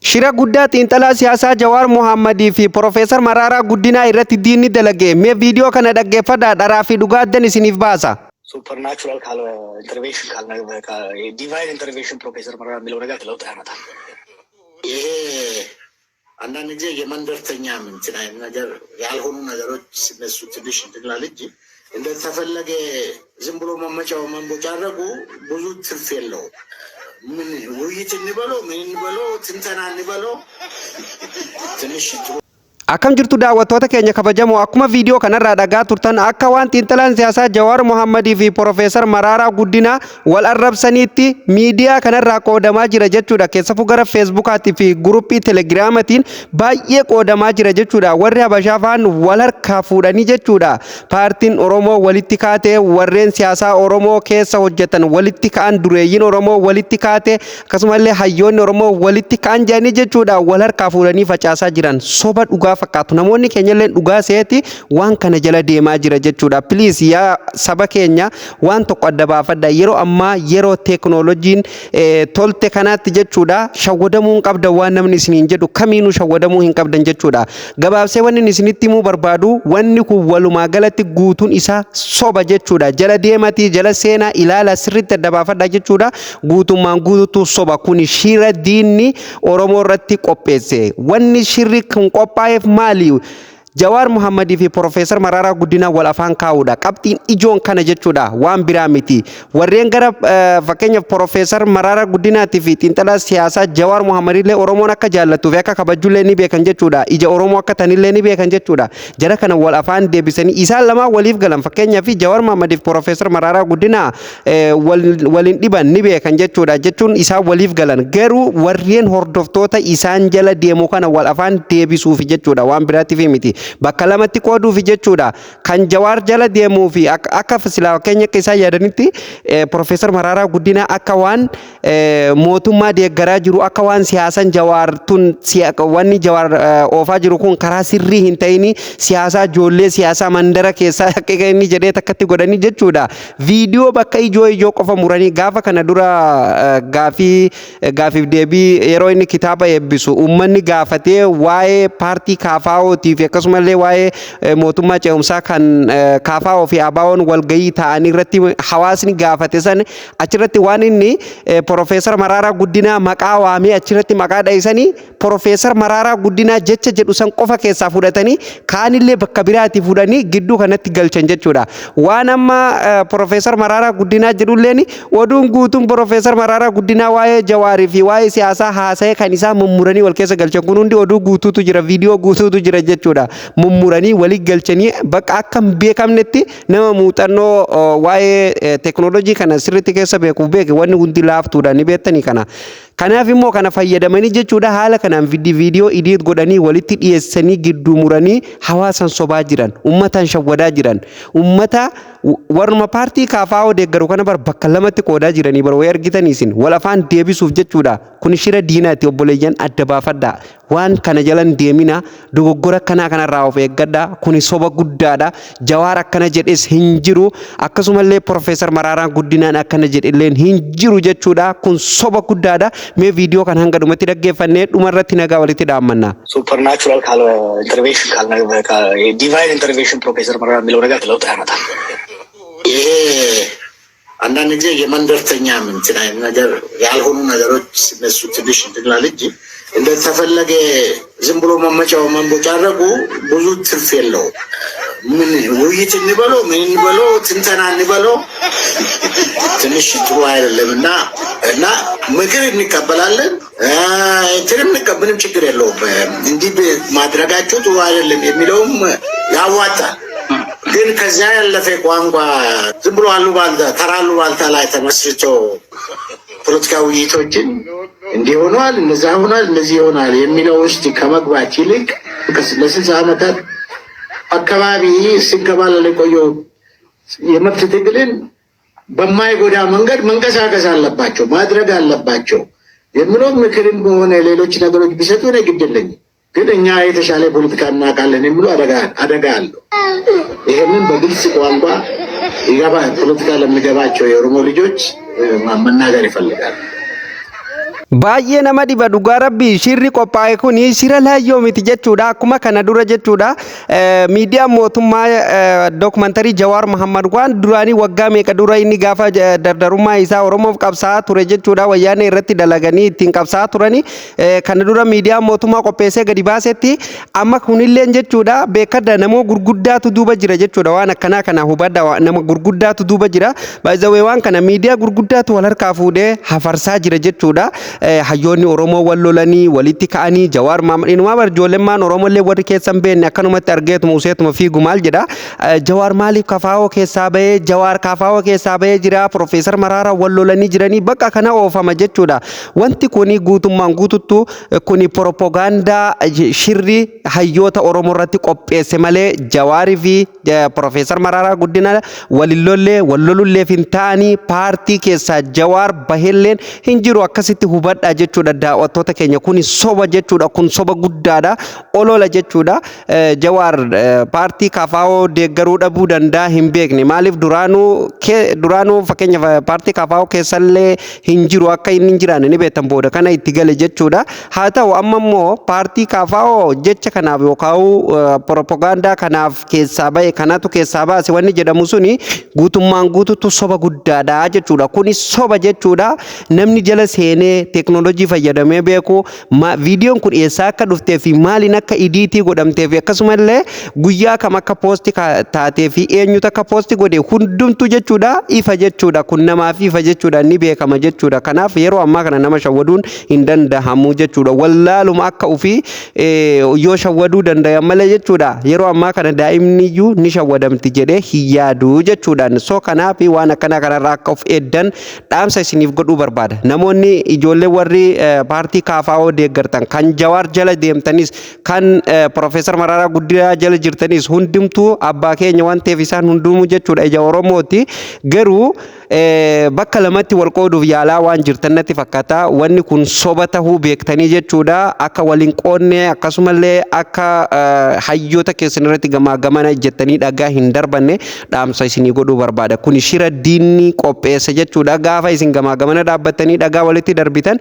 Shira guddaa xiinxalaa siyaasaa Jawaar Mohaammadii fi Profeesar Maraaraa Guddinaa irratti diinni dalage. Mee viidiyoo kana dhaggeeffadhaa, dharaa fi dhugaa addan isiniif baasa. Supernatural ካለ intervention ካለ divine intervention ፕሮፌሰር መረራ የሚለው ነገር ለውጥ አያመጣም። ይሄ አንዳንድ ጊዜ የመንደርተኛ እንትን አይነት ነገር ያልሆኑ ነገሮች ሲነሱ ትንሽ እንትን ይላል እንጂ እንደተፈለገ ዝም ብሎ መመጫው መንቦጫረቁ ብዙ ትርፍ የለውም። ምን ውይይት እንበለው፣ ምን እንበለው፣ ትንተና እንበለው፣ ትንሽ ጥሩ Akkam jirtu daawwattoota keenya kabajamoo? Akkuma viidiyoo kanarraa dhagaa turtan, akka waan xiinxalaan siyaasaa Jawaar Mohammadii fi Profeesar Maraaraa Guddinaa wal arrabsaniitti miidiyaa kanarraa qoodamaa jira jechuudha. Keessafuu gara Feesbuukaatii fi guruppii Telegiraamatiin baay'ee qoodamaa jira jechuudha. Warri Habashaa faan wal harkaa fuudhanii jechuudha. Paartiin Oromoo walitti kaatee, warreen siyaasaa Oromoo keessa hojjetan walitti ka'an, dureeyyiin Oromoo walitti kaate, akkasumallee hayyoonni Oromoo walitti ka'an jedhanii jechuudha, wal harkaa fuudhanii facaasaa jiran. Soba dhugaa fakkaatu, namoonni keenya illee dhugaa seeti waan kana jala deemaa jira jechuudha. Please, yaa saba keenya, waan tokko adda baafadha. Yeroo ammaa, yeroo teeknooloojiin tolte kanaatti jechuudha, shawwadamuu hin qabdan. Waan namni isiniin jedhu kamiinuu shawwadamuu hin qabdan jechuudha. Gabaabsee wanni inni isinitti himuu barbaadu, wanni kun walumaa galatti guutuun isaa soba jechuudha. Jala deematii jala seenaa ilaala, sirriitti adda baafadha jechuudha. Guutummaan guutuu soba. Kun shira diinni Oromoo irratti qopheesse. Wanni shirri kun qophaa'eef maali? Jawaar Muhammadii fi Profeesar Maraaraa Guddinaa wal afaan kaa'uudha. Qabxiin ijoon kana jechuudha. Waan biraa miti. Warreen gara fakkeenyaaf Profeesar Maraaraa Guddinaatii fi xiinxalaa siyaasaa Jawaar Muhammadillee Oromoon akka jaallattuu fi akka kabajullee ni beekan jechuudha. Ija Oromoo akka tanillee ni beekan jechuudha. Jara kana wal afaan deebisanii isaan lamaan waliif galan. Fakkeenyaaf Jawaar Muhammadii fi Profeesar Maraaraa Guddinaa waliin dhiban ni beekan jechuudha. Jechuun isaan waliif galan. Garuu warreen hordoftoota isaan jala deemu kana wal afaan deebisuufi jechuudha. Waan biraatiif miti. Bakka lamatti qooduufi jechuudha. Kan Jawaar jala deemuu fi akka silaa fakkeenya akka isaan yaadanitti Profeesar Maraaraa Guddinaa akka waan mootummaa deeggaraa jiru, akka waan siyaasan Jawaar tun, wanni Jawaar oofaa jiru kun karaa sirrii hin ta'ini, siyaasaa ijoollee siyaasaa mandara keessaa akka inni jedhee takkatti godhanii jechuudha. Viidiyoo bakka ijoo ijoo qofa muranii gaafa kana dura gaafii gaafiif deebii yeroo inni kitaaba eebbisu uummanni gaafatee, waa'ee paartii KFO'tii fi akkasumallee waa'ee mootummaa ce'umsaa kan KFO fi ABO'n walgahii ta'anii irratti hawaasni gaafate san, achirratti waan inni Profeesar Maraaraa Guddinaa maqaa waamee achirratti maqaa dha'isanii, Profeesar Maraaraa Guddinaa jecha jedhu san qofa keessaa fudhatanii kaanillee bakka biraatti fudhanii gidduu kanatti galchan jechuudha. Waan amma Profeesar Maraaraa Guddinaa jedhulleen, oduun guutuun Profeesar Maraaraa Guddinaa waa'ee Jawaarii fi waa'ee siyaasaa haasa'ee kan isaa mummuranii wal keessa galchan kun hundi oduu guutuutu jira, viidiyoo guutuutu jira jechuudha. Mummuranii walii galchanii bakka akka hin beekamnetti nama muuxannoo waa'ee teeknooloojii kana sirriitti keessa beekuuf beeke, wanni hundi laaftuudha ni beektanii kana. Kanaaf immoo kana fayyadamanii jechuudha, haala kanaan viidiyoo edit godhanii walitti dhiyeessanii gidduu muranii hawaasan sobaa jiran, uummataan shawwadaa jiran, uummata warruma paartii KFO deeggaru kana bar bakka lamatti qoodaa jiranii bar wayii argitanii isin wal afaan deebisuuf jechuudha. Kun shira diinaati, obboleeyyan, adda baafadhaa. Waan kana jalan deemina, dogoggora akkanaa kanarraa of eeggadhaa. Kuni soba guddaadha. Jawaar akkana jedhes hin jiru. Akkasumallee Profeesar Maraaraan Guddinaan akkana jedhelleen hin jiru jechuudha. Kun soba guddaadha. Mee viidiyoo kana hanga dhumatti dhaggeeffannee dhumarratti nagaa walitti dhaammanna. Supernatural ካለ intervention ካለ divine intervention ፕሮፌሰር መረራ የሚለው ነገር ለውጥ አያመጣም። ይሄ አንዳንድ ጊዜ የመንደርተኛ እንትን አይነት ነገር ያልሆኑ ነገሮች ሲነሱ ትንሽ እንትን ይላል እንጂ እንደተፈለገ ዝም ብሎ መመጫው መንቦጫረቁ ብዙ ትርፍ የለውም። ምን ውይይት እንበለው፣ ምን እንበለው፣ ትንተና እንበለው፣ ትንሽ ጥሩ አይደለም እና ምክር እንቀበላለን፣ እንትንም ምንም ችግር የለውም። እንዲህ ማድረጋችሁ ጥሩ አይደለም የሚለውም ያዋጣል። ግን ከዚያ ያለፈ ቋንቋ ዝም ብሎ አሉባልታ፣ ተራ አሉባልታ ላይ ተመስርቶ ፖለቲካ ውይይቶችን እንዲህ ሆኗል፣ እነዛ ሆኗል፣ እነዚህ ይሆናል የሚለው ውስጥ ከመግባት ይልቅ ለ60 ዓመታት አካባቢ ሲንከባለል የቆየው የመብት ትግልን በማይጎዳ መንገድ መንቀሳቀስ አለባቸው፣ ማድረግ አለባቸው የሚለው ምክርም ሆነ ሌሎች ነገሮች ቢሰጡ እኔ ግድ የለኝም። ግን እኛ የተሻለ ፖለቲካ እናውቃለን የሚሉ አደጋ አለው። ይሄንን በግልጽ ቋንቋ ፖለቲካ ለሚገባቸው የኦሮሞ ልጆች መናገር ይፈልጋል። Baay'ee nama dhiba, dhugaa rabbii. Shirri qophaa'e kun shira laayyoo miti jechuudha. Akkuma kana dura jechuudha, miidiyaan mootummaa dookumantarii Jawaar Muhammad waan duraanii waggaa meeqa dura inni gaafa dardarummaa isaa Oromoof qabsaa'aa ture jechuudha, wayyaanee irratti dalaganii ittiin qabsaa'aa turanii, kana dura miidiyaan mootummaa qopheessee gadi baasetti, amma kunilleen jechuudha beekadha, nama gurguddaatu duuba jira jechuudha. Waan akkanaa kana hubadha, nama gurguddaatu duuba jira. Baay'ee waan kana miidiyaa gurguddaatu wal harkaa fuudhee hafarsaa jira jechuudha. Hayyoonni Oromoo wal lolanii walitti ka'anii Jawaar Mahammad inumaa bar ijoollemmaan Oromollee warri keessa hin beekne akkanumatti argeetuma useetuma fiigu maal jedha? Jawaar maaliif KFO keessaa bahee? Jawaar KFO keessaa bahee jira, Profeesar Maraaraa wal lolanii jiranii, bakka kana oofama jechuudha. Wanti kuni guutummaan guututtu kuni propagaandaa shirri hayyoota Oromoo irratti qopheesse malee Jawaarii fi Profeesar Maraaraa Guddina walin lollee wal lolulleef hin ta'anii, paartii keessaa Jawaar bahelleen hin jiru. Akkasitti hubadhaa jechuudha, daawwattoota keenya. Kuni soba jechuudha, kun soba guddaadha, olola jechuudha. Jawaar paartii KFO deeggaruu dhabuu danda'a, hin beekne. Maaliif duraanuu fakkeenyaaf paartii KFO keessallee hin jiru, akka inni hin jiraanne ni beektan, booda kana itti gale jechuudha. Haa ta'u, amma immoo paartii KFO jecha kanaaf yookaan propagaandaa kanaaf keessaa bahe, kanatu keessaa baase wanni jedhamu suni guutummaan guututu soba guddaadha jechuudha. Kuni soba jechuudha. Namni jala seenee teeknooloojii fayyadamee beeku viidiyoon kun eessaa akka dhuftee fi maaliin akka edit godhamtee fi akkasumallee guyyaa kam akka post taatee fi eenyutu akka post godhe hundumtu jechuudha ifa jechuudha. Kun namaaf ifa jechuudha, ni beekama jechuudha. Kanaaf yeroo ammaa kana nama shawwaduun hin danda'amu jechuudha. Wallaaluma akka ofii yoo shawwaduu danda'an malee jechuudha. Yeroo ammaa kana daa'imni iyyuu ni shawwadamti jedhee hin yaadu jechuudhaan. So kanaaf waan akkanaa kanarraa akka of eeggan dhaamsa isiniif godhuu barbaada. Namoonni ijoollee warri paartii KFO deeggartan, kan Jawaar jala deemtanis, kan Profeesar Mararaa Guddinaa jala jirtanis, hundumtuu abbaa keenya waan ta'eef isaan hundumuu jechuudha ija Oromooti. Garuu bakka lamatti wal qooduuf yaalaa waan jirtan natti fakkaata. Wanni kun soba tahuu beektanii jechuudha. Akka waliin qoodne, akkasumallee akka hayyoota keessan irratti gamaa gamana jettanii dhagaa hin darbanne dhaamsa isinii godhuu barbaada. Kun shira diinni qopheesse jechuudha. Gaafa isin gamaa gamana dhaabbattanii dhagaa walitti darbitan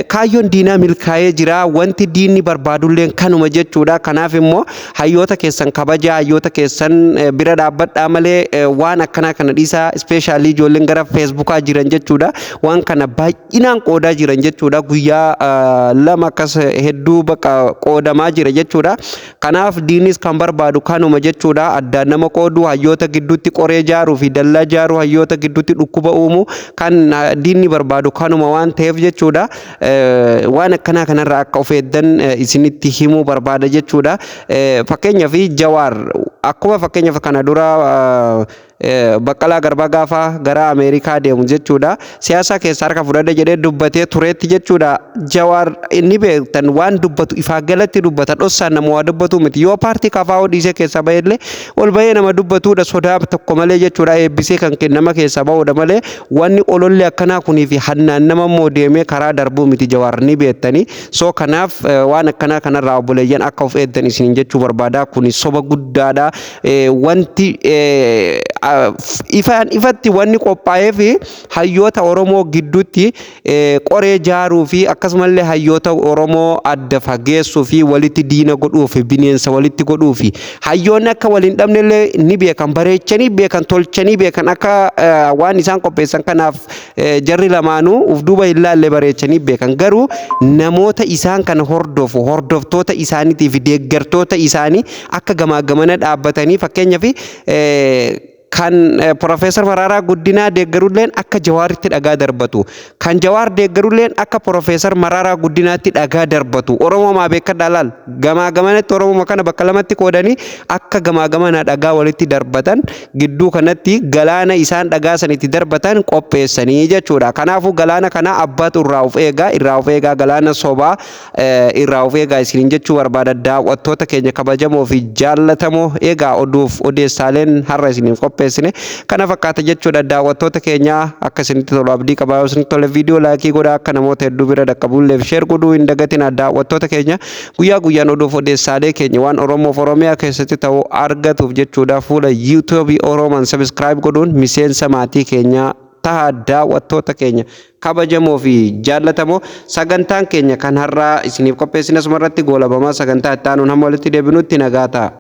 kaayyoon diinaa milkaa'ee jira. Wanti diinni barbaadulleen kanuma jechuudha. Kanaaf immoo hayyoota keessan kabajaa, hayyoota keessan bira dhaabbadhaa malee waan akkanaa kana dhiisaa. Especially ijoolleen gara Feesbuukaa jiran jechuudha. Waan kana baay'inaan qoodaa jiran jechuudha. Guyyaa 2 akkas hedduu bakka qoodamaa jira jechuudha. Kanaaf diinis kan barbaadu kanuma jechuudha. Addaan nama qooduu, hayyoota gidduutti qoree jaaruu fi dallaa jaaruu, hayyoota gidduutti dhukkuba uumuu, kan diinni barbaadu kanuma waan ta'eef jechuudha. Waan akkanaa kanarraa akka of eeggan isinitti himuu barbaada jechuudha. Fakkeenyaaf Jawaar akkuma fakkeenyaaf kana dura Baqqalaa Garbaa gaafa gara Ameerikaa deemu jechuudha. Siyaasa keessa harka fudhadhe jedhee dubbatee tureetti jechuudha. Jawaar inni beektan waan dubbatu ifaa galatti dubbata. Dhossaan nama waa dubbatu miti. Yoo paartii KFO dhiisee keessaa bahellee ol bahee nama dubbatudha, sodaa tokko malee jechuudha. Eebbisee kan nama keessaa bahudha malee wanni ololli akkanaa kunii fi hannaan nama immoo deemee karaa darbuu miti, Jawaar ni beektanii. So kanaaf waan akkanaa kanarraa obboleeyyan akka of eeggan isiniin jechuu barbaada. Kuni soba guddaadha. Wanti ifaan ifatti wanni qophaa'ee fi hayyoota Oromoo gidduutti qoree jaaruu fi akkasumallee hayyoota Oromoo adda fageessuu fi walitti diina godhuu fi bineensa walitti godhuu fi hayyoonni akka waliin dhabnellee ni beekan, bareechanii beekan, tolchanii beekan. Akka waan isaan qopheessan kanaaf jarri lamaanuu uf duuba hin laalle, bareechanii beekan. Garuu namoota isaan kana hordofu, hordoftoota isaaniitii fi deeggartoota isaanii akka gamaa gamana dhaabbatanii, fakkeenyaaf kan Profeesar Mararaa Guddinaa deeggarulleen akka Jawaaritti dhagaa darbatu. Kan Jawaar deeggarulleen akka Profeesar Mararaa Guddinaatti dhagaa darbatu. Oromoo maa beekadhaa laal. Gamaa gamanatti Oromoo kana bakka lamatti qoodanii akka gamaa gamana dhagaa walitti darbatan, gidduu kanatti galaana isaan dhagaa san itti darbatan qopheessanii jechuudha. Kanaafuu galaana kana abbaatu irraa of eegaa, irraa of eegaa, galaana sobaa irraa of eegaa isiniin jechuu barbaada, daawwattoota keenya kabajamoo fi jaallatamoo. Egaa oduuf odeessaaleen har'a isiniif qopheessine kana fakkaata jechuudha. Daawwattoota keenya, akka isinitti tolu abdii qabaa. Yoo isinitti tole viidiyoo like godhaa, akka namoota hedduu bira dhaqqabulleef share godhuu hin dagatina. Daawwattoota keenya, guyyaa guyyaan oduuf odeessaalee keenya waan Oromoof Oromiyaa keessatti ta'u argatuuf jechuudha, fuula YouTubeii Oromoon subscribe godhuun miseensa maatii keenyaa Taha, daawwattoota keenya kabajamoo fi jaallatamoo, sagantaan keenya kan har'aa isiniif qopheessine asuma irratti goolabamaa. Sagantaa itti aanuun hamma walitti deebinutti nagaa ta'a.